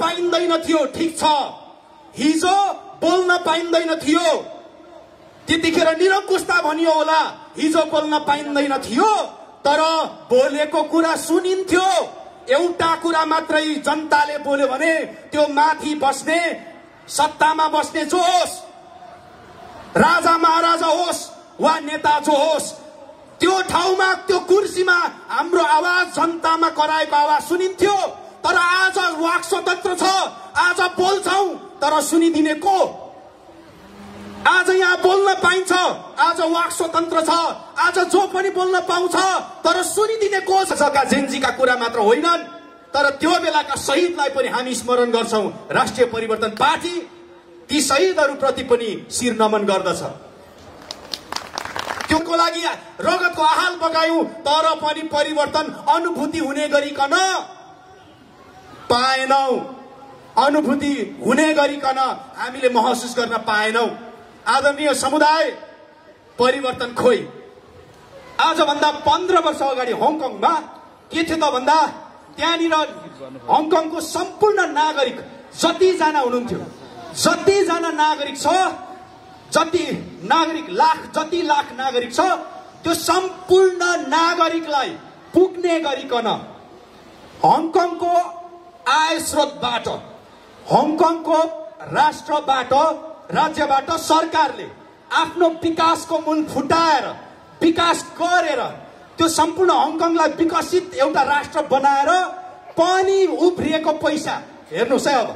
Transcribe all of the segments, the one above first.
पाइँदैन थियो, ठिक छ, हिजो बोल्न पाइँदैन थियो, त्यतिखेर निरङ्कुशता भनियो होला, हिजो बोल्न पाइँदैन थियो, तर बोलेको कुरा सुनिन्थ्यो। एउटा कुरा मात्रै जनताले बोल्यो भने त्यो माथि बस्ने, सत्तामा बस्ने जो होस्, राजा महाराजा होस् वा नेता जो होस्, त्यो ठाउँमा त्यो कुर्सीमा हाम्रो आवाज जनतामा कराएको आवाज सुनिन्थ्यो। तर आज वाक स्वतन्त्र छ, आज बोल्छौं तर सुनिदिने को? आज यहाँ बोल्न पाइन्छ, आज वाक स्वतन्त्र छ, आज जो पनि बोल्न पाउँछ, तर सुनिदिने को छ? जेनजीका कुरा मात्र होइनन्, तर त्यो बेलाका शहीदलाई पनि हामी स्मरण गर्छौं। राष्ट्रिय परिवर्तन पार्टी ती शहीदहरूप्रति पनि शिर नमन गर्दछ। त्योको लागि रगतको आहाल बगायौं, तर पनि परिवर्तन अनुभूति हुने गरिकन पाएनौं। अनुभूति हुने गरिकन हामीले महसुस गर्न पाएनौं। आदरणीय समुदाय, परिवर्तन खोइ। आजभन्दा 15 वर्ष अगाडि हङकङमा के थियो त भन्दा त्यहाँनिर हङकङको सम्पूर्ण नागरिक जतिजना हुनुहुन्थ्यो, जतिजना नागरिक छ, जति लाख नागरिक छ, त्यो सम्पूर्ण नागरिकलाई पुग्ने गरिकन हङकङको आय स्रोतबाट, हङकङको राष्ट्रबाट, राज्यबाट सरकारले आफ्नो विकासको मूल फुटाएर विकास गरेर त्यो सम्पूर्ण हङकङलाई विकसित एउटा राष्ट्र बनाएर पनि उब्रिएको पैसा हेर्नुस् है। अब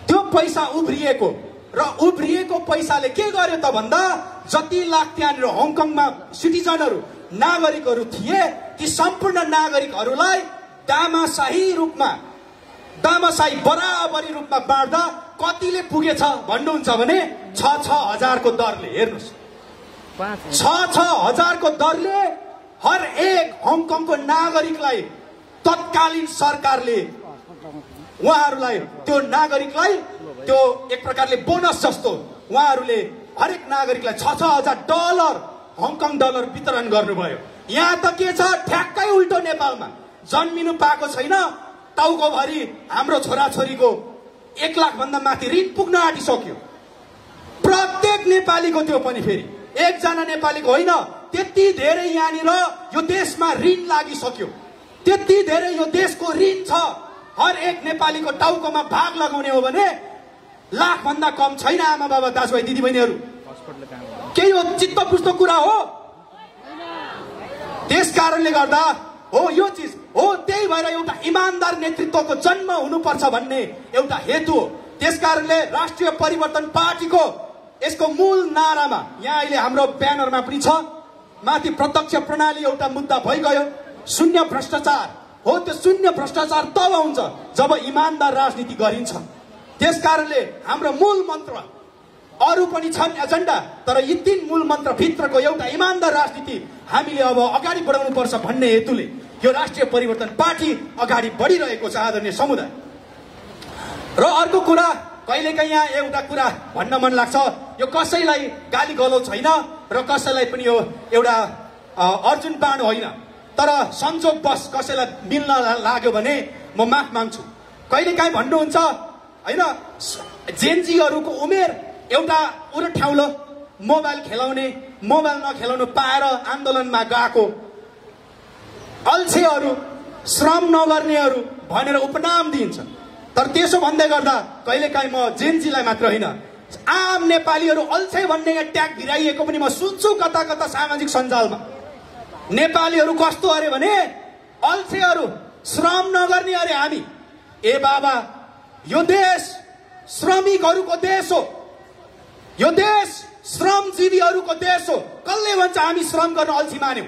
त्यो पैसा उब्रिएको र उब्रिएको पैसाले के गर्यो त भन्दा जति लाख त्यहाँनिर हङकङमा सिटिजनहरू, नागरिकहरू थिए, ती सम्पूर्ण नागरिकहरूलाई दामाशाही रूपमा, दामाशाही बराबरी रूपमा बाँड्दा कतिले पुगेछ भन्नुहुन्छ भने 6,000 को दरले। हेर्नुस्, 6,000 को दरले हर एक हङकङको नागरिकलाई तत्कालीन सरकारले उहाँहरूलाई, त्यो नागरिकलाई त्यो एक प्रकारले बोनस जस्तो उहाँहरूले हरेक नागरिकलाई $6,000 हङकङ डलर वितरण गर्नुभयो। यहाँ त के छ, ठ्याक्कै उल्टो। नेपालमा जन्मिनु पाएको छैन, टाउकोभरि हाम्रो छोराछोरीको 1 लाख भन्दा माथि ऋण पुग्न आँटिसक्यो। प्रत्येक नेपालीको, त्यो पनि फेरि एकजना नेपालीको होइन, त्यति धेरै यहाँनिर यो देशमा ऋण लागिसक्यो, त्यति धेरै यो देशको ऋण छ। हर एक नेपालीको टाउकोमा भाग लगाउने हो भने लाख भन्दा कम छैन। आमा बाबा, दाजुभाइ, दिदीबहिनीहरू, के यो चित्त बुझ्दो कुरा हो? त्यस कारणले गर्दा हो यो चिज हो। त्यही भएर एउटा इमानदार नेतृत्वको जन्म हुनुपर्छ भन्ने एउटा हेतु हो। त्यसकारणले राष्ट्रिय परिवर्तन पार्टीको यसको मूल नारामा, यहाँ अहिले हाम्रो ब्यानरमा पनि छ, माथि प्रत्यक्ष प्रणाली एउटा मुद्दा भइगयो, शून्य भ्रष्टाचार हो। त्यो शून्य भ्रष्टाचार तब हुन्छ जब इमानदार राजनीति गरिन्छ। त्यसकारणले हाम्रो मूल मन्त्र, अरू पनि छन् एजेन्डा, तर यी 3 मूल मन्त्र भित्रको एउटा इमानदार राजनीति हामीले अब अगाडि बढाउनु पर्छ भन्ने हेतुले यो राष्ट्रिय परिवर्तन पार्टी अगाडि बढिरहेको छ। आदरणीय समुदाय, र अर्को कुरा, कहिलेकाहीँ यहाँ एउटा कुरा भन्न मन लाग्छ, यो कसैलाई गाली गलौज छैन र कसैलाई पनि यो एउटा अर्जुन बाण होइन, तर संजोगवश कसैलाई मिल्न लाग्यो भने म माफ माग्छु। कहिलेकाहीँ भन्नुहुन्छ होइन, जेनजीहरूको उमेर एउटा उरो ठाउँलो मोबाइल खेलाउने, मोबाइल नखेलाउनु पाएर आन्दोलनमा गएको अल्छेहरू, श्रम नगर्नेहरू भनेर उपनाम दिइन्छ। तर त्यसो भन्दै गर्दा कहिलेकाहीँ म जेनजीलाई मात्र होइन, आम नेपालीहरू अल्छे भन्ने ट्याग भिराइएको पनि म सुन्छु कता कता सामाजिक सञ्जालमा। नेपालीहरू कस्तो अरे भने अल्छेहरू, श्रम नगर्ने अरे हामी। ए बाबा, यो देश श्रमिकहरूको देश हो, यो देश श्रमजीवीहरूको देश हो। कसले भन्छ हामी श्रम गर्न अल्छी मान्यौं?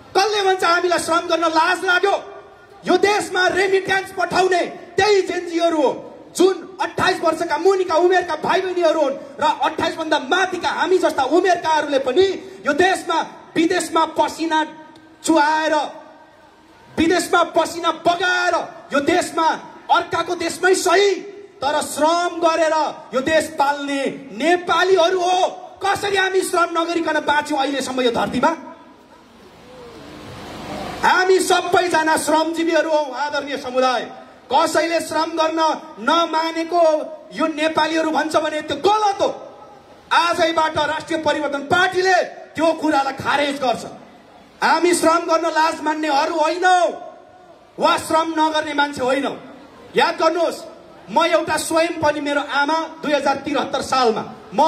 कसले भन्छ हामीलाई श्रम गर्न लाज लाग्यो? यो देशमा रेमिट्यान्स पठाउने त्यही जेनजीहरू हो, जुन 28 वर्षका मुनिका उमेरका भाइ बहिनीहरू हुन् र 28 भन्दा माथिका हामी जस्ता उमेरकाहरूले पनि यो देशमा विदेशमा पसिना चुहाएर, विदेशमा पसिना बगाएर यो देशमा अर्काको देशमै सही तर श्रम गरेर यो देश पाल्ने नेपालीहरू हो। कसरी हामी श्रम नगरिकन बाँच्यौं अहिलेसम्म यो धरतीमा? हामी सबैजना श्रमजीवीहरू हौं। आदरणीय समुदाय, कसैले श्रम गर्न नमानेको यो नेपालीहरू भन्छ भने त्यो गलत हो। आजैबाट राष्ट्रिय परिवर्तन पार्टीले त्यो कुरालाई खारेज गर्छ। हामी श्रम गर्न लाज मान्नेहरू होइनौं वा श्रम नगर्ने मान्छे होइनौं। याद गर्नुहोस्, म एउटा स्वयं पनि मेरो आमा 2073 सालमा, म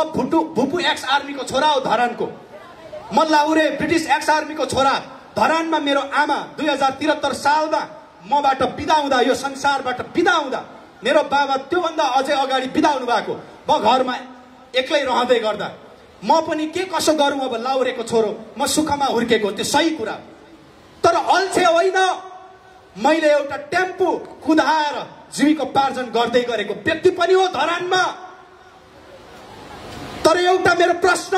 भुपु एक्स आर्मीको छोरा हो धरानको, म लाहुरे ब्रिटिस एक्स आर्मीको छोरा। धरानमा मेरो आमा 2073 सालमा मबाट बिदा हुँदा, यो संसारबाट बिदा हुँदा, मेरो बाबा त्योभन्दा अझै अगाडि बिदा हुनु भएको। म घरमा एक्लै रहँदै गर्दा म पनि के कसो गरौँ, अब लाहुरेको छोरो, म सुखमा हुर्केको, त्यो सही कुरा। तर अल्छे होइन, मैले एउटा टेम्पो कुदाएर जीविकोपार्जन गर्दै गरेको व्यक्ति पनि हो धरानमा। तर एउटा मेरो प्रश्न,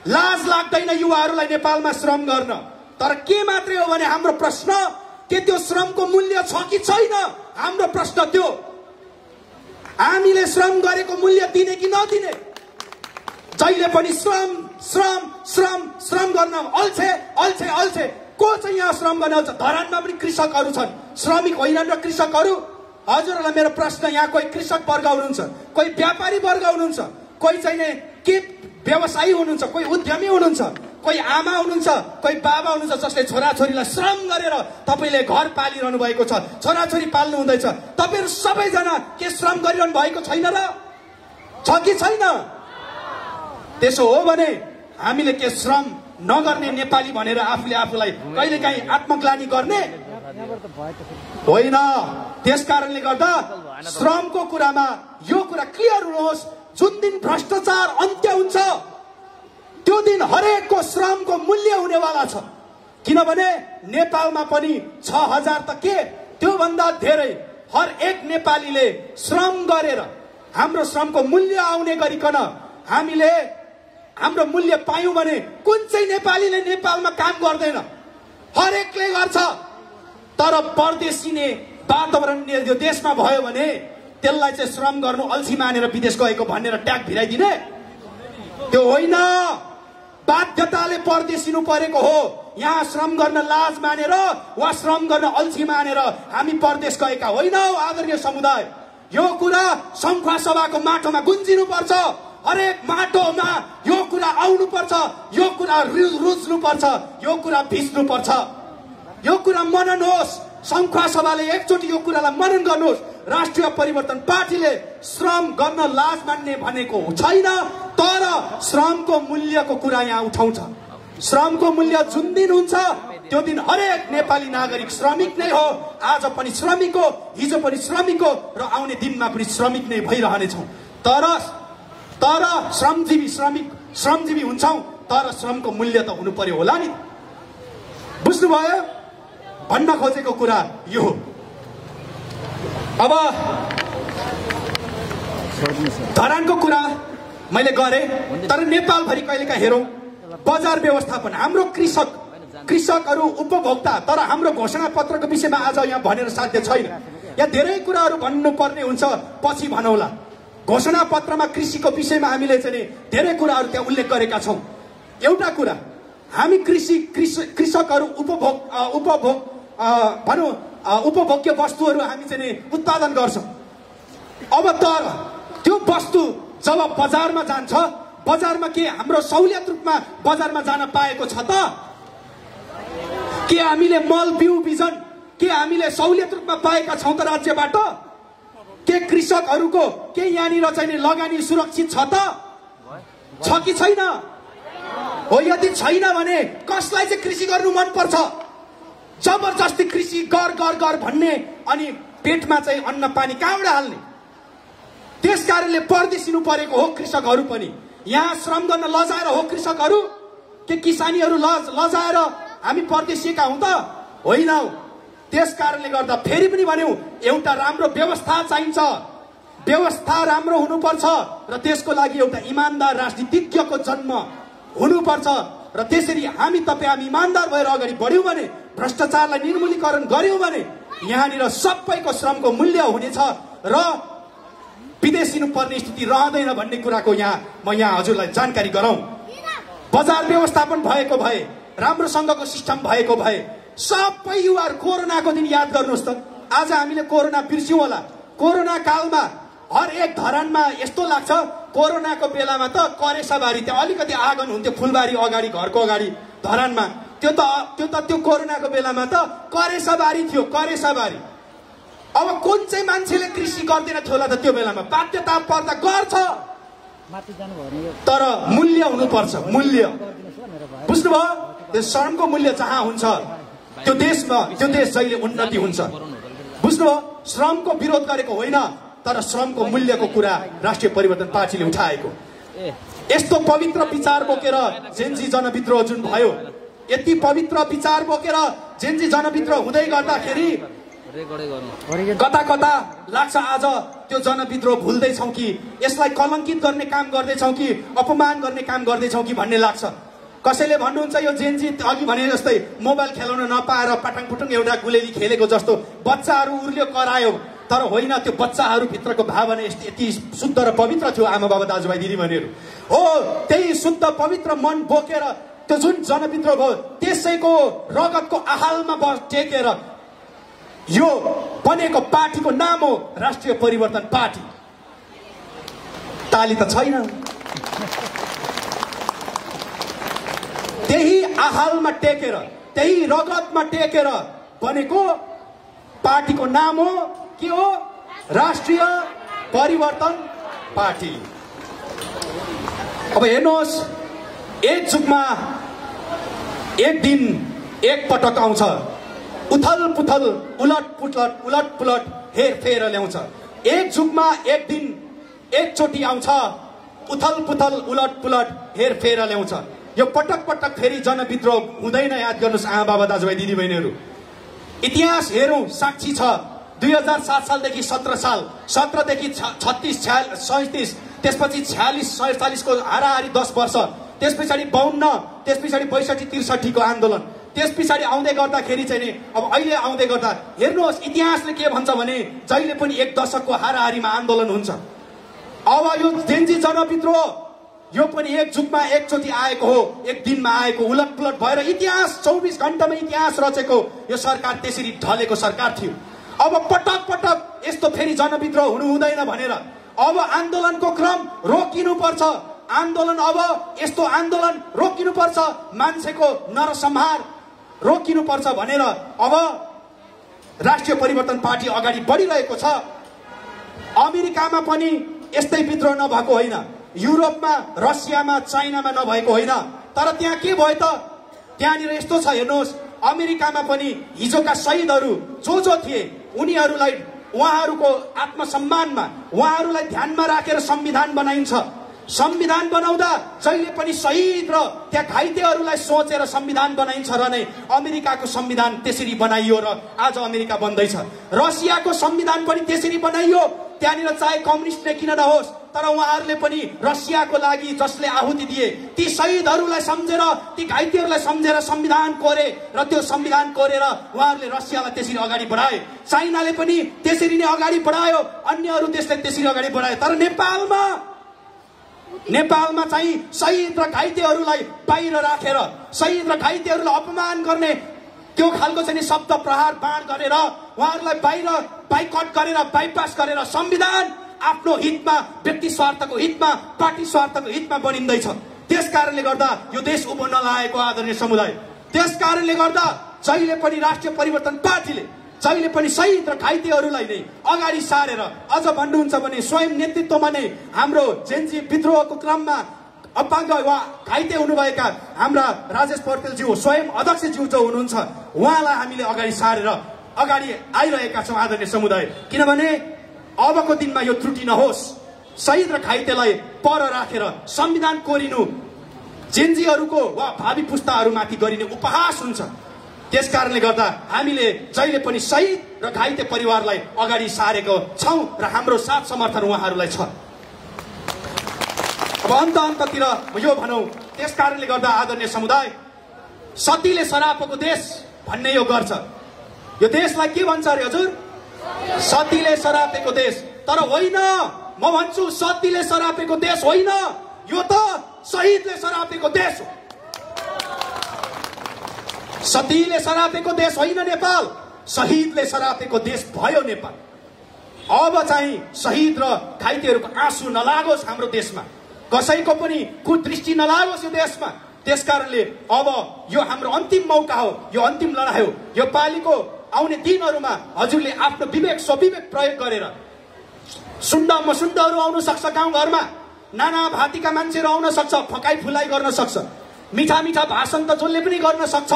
लाज लाग्दैन युवाहरूलाई नेपालमा श्रम गर्न, तर के मात्रै हो भने हाम्रो प्रश्न के त्यो श्रमको मूल्य छ कि छैन? हाम्रो प्रश्न त्यो, हामीले श्रम गरेको मूल्य दिने कि नदिने? जहिले पनि श्रम श्रम श्रम श्रम गर्न अल्छे अल्छे अल्छे। को चाहिँ यहाँ श्रम गर्न आउँछ? धरानमा पनि कृषकहरू छन्, श्रमिक होइनन् र कृषकहरू। हजुरहरूलाई मेरो प्रश्न, यहाँ कोही कृषक वर्ग हुनुहुन्छ, कोही व्यापारी वर्ग हुनुहुन्छ, कोही चाहिँ के व्यवसायी हुनुहुन्छ, कोही उद्यमी हुनुहुन्छ, कोही आमा हुनुहुन्छ, कोही बाबा हुनुहुन्छ जसले छोराछोरीलाई श्रम गरेर तपाईले घर पालिरहनु भएको छ, छोराछोरी पाल्नु हुँदैछ। तपाईहरु सबैजना के श्रम गरिरहनु भएको छैन र? छ कि छैन? त्यसो हो भने हामीले के श्रम नगर्ने नेपाली भनेर आफूले आफूलाई कहिलेकाहीँ आत्मग्लानी गर्ने होइन। त्यसकारणले गर्दा श्रमको कुरामा यो कुरा क्लियर हुनुहोस्, जुन दिन भ्रष्टाचार अन्त्य हुन्छ त्यो दिन हरेकको श्रमको मूल्य हुनेवाला छ। किनभने नेपालमा पनि 6000 त के त्योभन्दा धेरै हर एक नेपालीले श्रम गरेर हाम्रो श्रमको मूल्य आउने गरिकन हामीले हाम्रो मूल्य पायौं भने कुन चाहिँ नेपालीले नेपालमा काम गर्दैन? हरेकले गर्छ। तर परदेशीले वातावरण यो देशमा भयो भने त्यसलाई चाहिँ श्रम गर्नु अल्छी मानेर विदेश गएको भनेर ट्याग भिराइदिने त्यो होइन। बाध्यताले परदेशिनु परेको हो। यहाँ श्रम गर्न लाज मानेर वा श्रम गर्न अल्छी मानेर हामी परदेश गएका होइनौं। आदरणीय समुदाय, यो कुरा संखुवा सभाको माटोमा गुन्जिनु पर्छ। हरेक माटोमा यो कुरा आउनु पर्छ, यो कुरा रुच्नु पर्छ, यो कुरा भिज्नु पर्छ। यो कुरा मनन होस्। संखुवा सभाले एकचोटि यो कुरालाई मनन गर्नुहोस्। राष्ट्रिय परिवर्तन पार्टीले श्रम गर्न लाज मान्ने भनेको छैन, तर श्रमको मूल्यको कुरा यहाँ उठाउँछ। श्रमको मूल्य जुन दिन हुन्छ त्यो दिन हरेक नेपाली नागरिक श्रमिक नै हो। आज पनि श्रमिक हो, हिजो पनि श्रमिक हो र आउने दिनमा पनि श्रमिक नै भइरहनेछौँ। तर श्रमजीवी हुन्छौँ, तर श्रमको मूल्य त हुनु पर्यो होला नि। बुझ्नुभयो? भन्न खोजेको कुरा यो हो। अब धरानको कुरा मैले गरेँ, तर नेपालभरि कहिलेका हेरौँ बजार व्यवस्थापन, हाम्रो कृषकहरू उपभोक्ता, तर हाम्रो घोषणा पत्रको विषयमा आज यहाँ भनेर साध्य छैन। यहाँ धेरै कुराहरू भन्नुपर्ने हुन्छ, पछि भनौला। घोषणा पत्रमा कृषिको विषयमा हामीले चाहिँ धेरै कुराहरू त्यहाँ उल्लेख गरेका छौँ। एउटा कुरा, हामी कृषकहरू उपभोग्य वस्तुहरू हामी चाहिँ उत्पादन गर्छौँ। अब तर त्यो वस्तु जब बजारमा जान्छ, बजारमा के हाम्रो सहुलियत रूपमा बजारमा जान पाएको छ त? के हामीले मल बिउ बिजन के हामीले सहुलियत रूपमा पाएका छौँ त राज्यबाट? के कृषकहरूको के यहाँनिर चाहिँ लगानी सुरक्षित छ त? छ कि छैन? हो, यदि छैन भने कसलाई चाहिँ कृषि गर्नु मन पर्छ? जबरजस्ती कृषि गर भन्ने अनि पेटमा चाहिँ अन्न पानी कहाँबाट हाल्ने? त्यसकारणले परदेशिनु परेको हो कृषकहरू पनि। यहाँ श्रम गर्न लजाएर हो कृषकहरू? के किसानीहरू लजाएर हामी परदेशिएका हौं त? होइनौ। त्यसकारणले गर्दा फेरि पनि भन्यौ, एउटा राम्रो व्यवस्था चाहिन्छ। व्यवस्था राम्रो हुनुपर्छ र त्यसको लागि एउटा इमानदार राजनीतिज्ञको जन्म हुनुपर्छ। र त्यसरी हामी इमानदार भएर अगाडि बढ्यौं भने, भ्रष्टाचारलाई निर्मूलीकरण गर्यौं भने यहाँनिर सबैको श्रमको मूल्य हुनेछ र विदेशिनु पर्ने स्थिति रहँदैन भन्ने कुराको म यहाँ हजुरलाई जानकारी गराउँ। बजार व्यवस्थापन भएको भए, राम्रोसँगको सिस्टम भएको भए, सबै युवाहरू कोरोनाको दिन याद गर्नुहोस् त, आज हामीले कोरोना बिर्स्यौँ होला। कोरोना कालमा हर एक धरानमा यस्तो लाग्छ कोरोनाको बेलामा त करेसाबारी त्यहाँ अलिकति आँगन हुन्थ्यो फुलबारी अगाडि घरको अगाडि धरानमा, त्यो कोरोनाको बेलामा त करेसाबारी थियो, करेसाबारी। अब कुन चाहिँ मान्छेले कृषि गर्दैन थियो होला त त्यो बेलामा? बाध्यता पर्दा गर्छ, तर मूल्य हुनुपर्छ, मूल्य। बुझ्नुभयो? त्यो श्रमको मूल्य जहाँ हुन्छ त्यो देशमा त्यो देश जहिले उन्नति हुन्छ। बुझ्नुभयो? श्रमको विरोध गरेको होइन, तर श्रमको मूल्यको कुरा राष्ट्रिय परिवर्तन पार्टीले उठाएको। यस्तो पवित्र विचार बोकेर जेनजी जनविद्रोह जुन भयो, यति पवित्र विचार बोकेर जेनजी जनविद्रोह हुँदै गर्दाखेरि कता कता लाग्छ आज त्यो जनविद्रोह भुल्दैछौँ कि, यसलाई कलङ्कित गर्ने काम गर्दैछौँ कि, अपमान गर्ने काम गर्दैछौँ कि भन्ने लाग्छ। कसैले भन्नुहुन्छ यो जेनजी अघि भने जस्तै मोबाइल खेलाउन नपाएर पाटङपुटुङ एउटा गुलेली खेलेको जस्तो बच्चाहरू उर्ल्यो करायो, तर होइन, त्यो बच्चाहरूभित्रको भावना यति शुद्ध र पवित्र थियो। आमा बाबा दाजुभाइ दिदीबहिनीहरू हो, त्यही शुद्ध पवित्र मन बोकेर त्यो जुन जनविद्रोह भयो त्यसैको रगतको आहालमा टेकेर यो बनेको पार्टीको नाम हो राष्ट्रिय परिवर्तन पार्टी। ताली त छैन। त्यही आहालमा टेकेर, त्यही रगतमा टेकेर बनेको पार्टीको नाम हो के हो? राष्ट्रिय परिवर्तन पार्टी। अब हेर्नुहोस्, एक जुगमा एक दिन एक पटक आउँछ, उथल पुथल उलट पुलट हेरफेर ल्याउँछ। एक जुगमा एक दिन एकचोटि आउँछ, उथल पुथल उलट पुलट हेरफेर ल्याउँछ। यो पटक पटक फेरि जनविद्रोह हुँदैन। याद गर्नुहोस् आमा बाबा दाजुभाइ दिदीबहिनीहरू, इतिहास हेरौँ, साक्षी छ। 2007 सालदेखि 17 साल, 17 देखि 36, 37, त्यसपछि 46, 47 को हाराहारी 10 वर्ष, त्यस पछाडि 52, त्यस पछाडि 62, 63 को आन्दोलन, त्यस पछाडि आउँदै गर्दाखेरि चाहिँ नि अब अहिले आउँदै गर्दा हेर्नुहोस् इतिहासले के भन्छ भने जहिले पनि एक दशकको हाराहारीमा आन्दोलन हुन्छ। अब यो जेनजी जनविद्रोह यो पनि एक जुगमा एकचोटि आएको हो, एक दिनमा आएको, उलट पुलट भएर इतिहास 24 घण्टामा इतिहास रचेको यो सरकार त्यसरी ढलेको सरकार थियो। अब पटक पटक यस्तो फेरि जनविद्रोह हुनु हुँदैन भनेर अब आन्दोलनको क्रम रोकिनुपर्छ। आन्दोलन अब यस्तो आन्दोलन रोकिनुपर्छ, मान्छेको नरसंहार रोकिनुपर्छ भनेर अब राष्ट्रिय परिवर्तन पार्टी अगाडि बढिरहेको छ। अमेरिकामा पनि यस्तै विद्रोह नभएको होइन, युरोपमा, रसियामा, चाइनामा नभएको होइन, तर त्यहाँ के भयो त? त्यहाँनिर यस्तो छ हेर्नुहोस्, अमेरिकामा पनि हिजोका शहीदहरू जो थिए उनीहरूलाई उहाँहरूको आत्मसम्मानमा उहाँहरूलाई ध्यानमा राखेर संविधान बनाइन्छ। संविधान बनाउँदा जहिले पनि शहीद र त्यहाँ घाइतेहरूलाई सोचेर संविधान बनाइन्छ र नै अमेरिकाको संविधान त्यसरी बनाइयो र आज अमेरिका बन्दैछ। रसियाको संविधान पनि त्यसरी बनाइयो, त्यहाँनिर चाहे कम्युनिस्ट नै किन नहोस्, तर उहाँहरूले पनि रसियाको लागि जसले आहुति दिए ती शहीदहरूलाई सम्झेर, ती घाइतेहरूलाई सम्झेर संविधान कोरे र त्यो संविधान कोरेर उहाँहरूले रसियालाई त्यसरी अगाडि बढाए। चाइनाले पनि त्यसरी नै अगाडि बढायो, अन्य अरू देशले त्यसरी अगाडि बढायो। तर नेपालमा चाहिँ शहीद र घाइतेहरूलाई बाहिर राखेर, शहीद र घाइतेहरूलाई अपमान गर्ने त्यो खालको चाहिँ शब्द प्रहार बाण गरेर उहाँहरूलाई बाहिर बाइकट गरेर बाइपास गरेर संविधान आफ्नो हितमा, व्यक्ति स्वार्थको हितमा, पार्टी स्वार्थको हितमा बनिँदैछ। त्यसकारणले गर्दा यो देश उभो नलागेको आदरणीय समुदाय, त्यसकारणले गर्दा जहिले पनि राष्ट्रिय परिवर्तन पार्टीले जहिले पनि शहीद र घाइतेहरूलाई नै अगाडि सारेर, अझ भन्नुहुन्छ भने स्वयं नेतृत्वमा नै हाम्रो जेनजी विद्रोहको क्रममा अपाङ्ग वा घाइते हुनुभएका हाम्रा राजेश पौडेलज्यू स्वयं अध्यक्षज्यू जो हुनुहुन्छ उहाँलाई हामीले अगाडि सारेर अगाडि आइरहेका छौँ आदरणीय समुदाय। किनभने अबको दिनमा यो त्रुटि नहोस्, शहीद र घाइतेलाई पर राखेर संविधान कोरिनु जेनजीहरूको वा भावी पुस्ताहरूमाथि गरिने उपहास हुन्छ। त्यसकारणले गर्दा हामीले जहिले पनि शहीद र घाइते परिवारलाई अगाडि सारेको छौँ र हाम्रो साथ समर्थन उहाँहरूलाई छ। अब अन्ततिर यो भनौँ, त्यसकारणले गर्दा आदरणीय समुदाय, सतीले सरापेको देश भन्ने यो गर्छ। यो देशलाई के भन्छ अरे हजुर? सतीले सरापेको देश। तर होइन, म भन्छु सतीले सरापेको देश होइन, यो त शहीदले सरापेको देश हो। सतीले सरापेको देश होइन नेपाल, शहीदले सरापेको देश भयो नेपाल। अब चाहिँ शहीद र घाइतेहरूको आँसु नलागोस् हाम्रो देशमा, कसैको पनि कुदृष्टि नलागोस् यो देशमा। त्यसकारणले अब यो हाम्रो अन्तिम मौका हो, यो अन्तिम लडाई हो। यो पालिको आउने दिनहरूमा हजुरले आफ्नो विवेक स्वविवेक प्रयोग गरेर सुन्द मसुन्दहरू आउन सक्छ, गाउँघरमा नाना भातीका मान्छेहरू आउन सक्छ, फकाइ फुलाइ गर्न सक्छ, मिठा मिठा भाषण त जसले पनि गर्न सक्छ,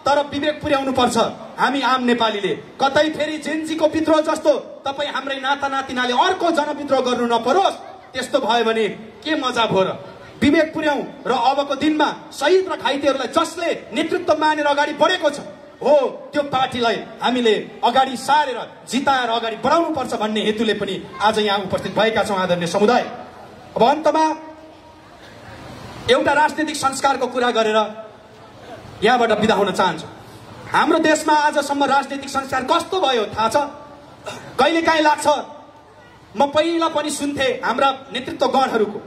तर विवेक पुर्याउनु पर्छ। हामी आम नेपालीले कतै फेरि जेन्जीको विद्रोह जस्तो तपाईँ हाम्रै नाता नातिनाले अर्को जनविद्रोह गर्नु नपरोस्। त्यस्तो भयो भने के मजा भयो र? विवेक पुर्याउँ र अबको दिनमा शहीद र घाइतेहरूलाई जसले नेतृत्व मानेर अगाडि बढेको छ हो त्यो पार्टीलाई हामीले अगाडि सारेर जिताएर अगाडि बढाउनु पर्छ भन्ने हेतुले पनि आज यहाँ उपस्थित भएका छौँ आदरणीय समुदाय। अब अन्तमा एउटा राजनीतिक संस्कारको कुरा गरेर यहाँबाट बिदा हुन चाहन्छु। हाम्रो देशमा आजसम्म राजनीतिक संस्कार कस्तो भयो थाहा छ? कहिलेकाहीँ लाग्छ, म पहिला पनि सुन्थे हाम्रा नेतृत्वगणहरूको,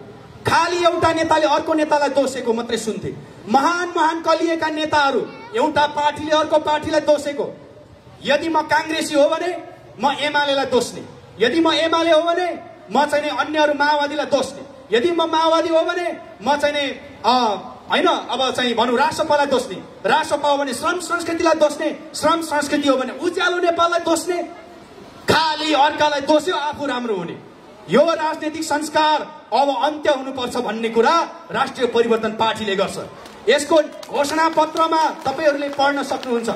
खाली एउटा नेताले अर्को नेतालाई दोषेको मात्रै सुन्थे। महान महान कलिएका नेताहरू एउटा पार्टीले अर्को पार्टीलाई दोषेको। यदि म काङ्ग्रेसी हो भने म एमालेलाई दोष्ने, यदि म एमाले हो भने म चाहिँ अन्यहरू माओवादीलाई दोष्ने, यदि म माओवादी हो भने म चाहिँ होइन अब चाहिँ भनौँ राष्ट्रपालाई दोष्ने, राष्ट्रपा हो भने श्रम संस्कृतिलाई दोष्ने, श्रम संस्कृति हो भने उज्यालो नेपाललाई दोष्ने। खाली अर्कालाई दोष्यो आफू राम्रो हुने। यो राजनीतिक संस्कार अब अन्त्य हुनुपर्छ भन्ने कुरा राष्ट्रिय परिवर्तन पार्टीले गर्छ। यसको घोषणा पत्रमा तपाईहरूले पढ्न सक्नुहुन्छ।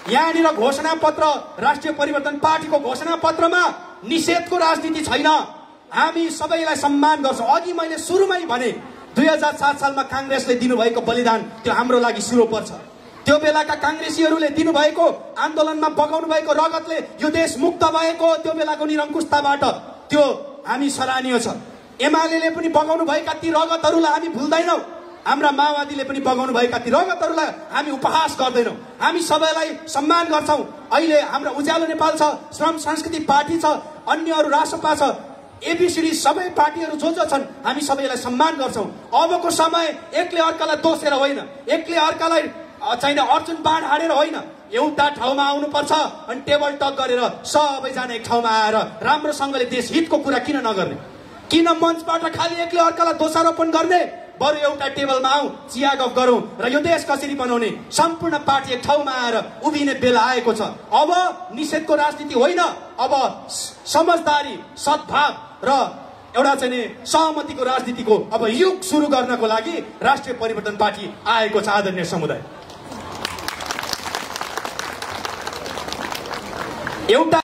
यहाँनिर घोषणा पत्र, राष्ट्रिय परिवर्तन पार्टीको घोषणा पत्रमा निषेधको राजनीति छैन। हामी सबैलाई सम्मान गर्छौँ। अघि मैले सुरुमै भने 2007 सालमा काङ्ग्रेसले दिनुभएको बलिदान त्यो हाम्रो लागि सिरो पर्छ। त्यो बेलाका काङ्ग्रेसीहरूले दिनुभएको आन्दोलनमा बगाउनु भएको रगतले यो देश मुक्त भएको त्यो बेलाको निरङ्कुशताबाट त्यो हामी सराहनीय छ। एमाले पनि बगाउनु भएका ती रगतहरूलाई हामी भुल्दैनौँ। हाम्रा माओवादीले पनि बगाउनु भएका ती रगतहरूलाई हामी उपहास गर्दैनौँ। हामी सबैलाई सम्मान गर्छौँ। अहिले हाम्रो उज्यालो नेपाल छ, श्रम संस्कृति पार्टी छ, अन्यहरू राष्ट्रपा छ, एबीसीडी सबै पार्टीहरू जो जो छन् हामी सबैलाई सम्मान गर्छौँ। अबको समय एकले अर्कालाई दोषेर होइन, एकले अर्कालाई चाहिँ अर्जुन बाण हानेर होइन, एउटा ठाउँमा आउनुपर्छ अनि टेबल टक गरेर सबैजना एक ठाउँमा आएर राम्रोसँगले देश हितको कुरा किन नगर्ने? किन मञ्चबाट खालि एकले अर्कालाई दोषारोपण गर्ने? बरु एउटा टेबलमा आऊ, चिया गफ गरौँ र यो देश कसरी बनाउने सम्पूर्ण पार्टी एक ठाउँमा आएर उभिने बेला आएको छ। अब निषेधको राजनीति होइन, अब समझदारी, सद्भाव र एउटा चाहिँ सहमतिको राजनीतिको अब युग सुरु गर्नको लागि राष्ट्रिय परिवर्तन पार्टी आएको छ। आदरणीय समुदाय, एउटा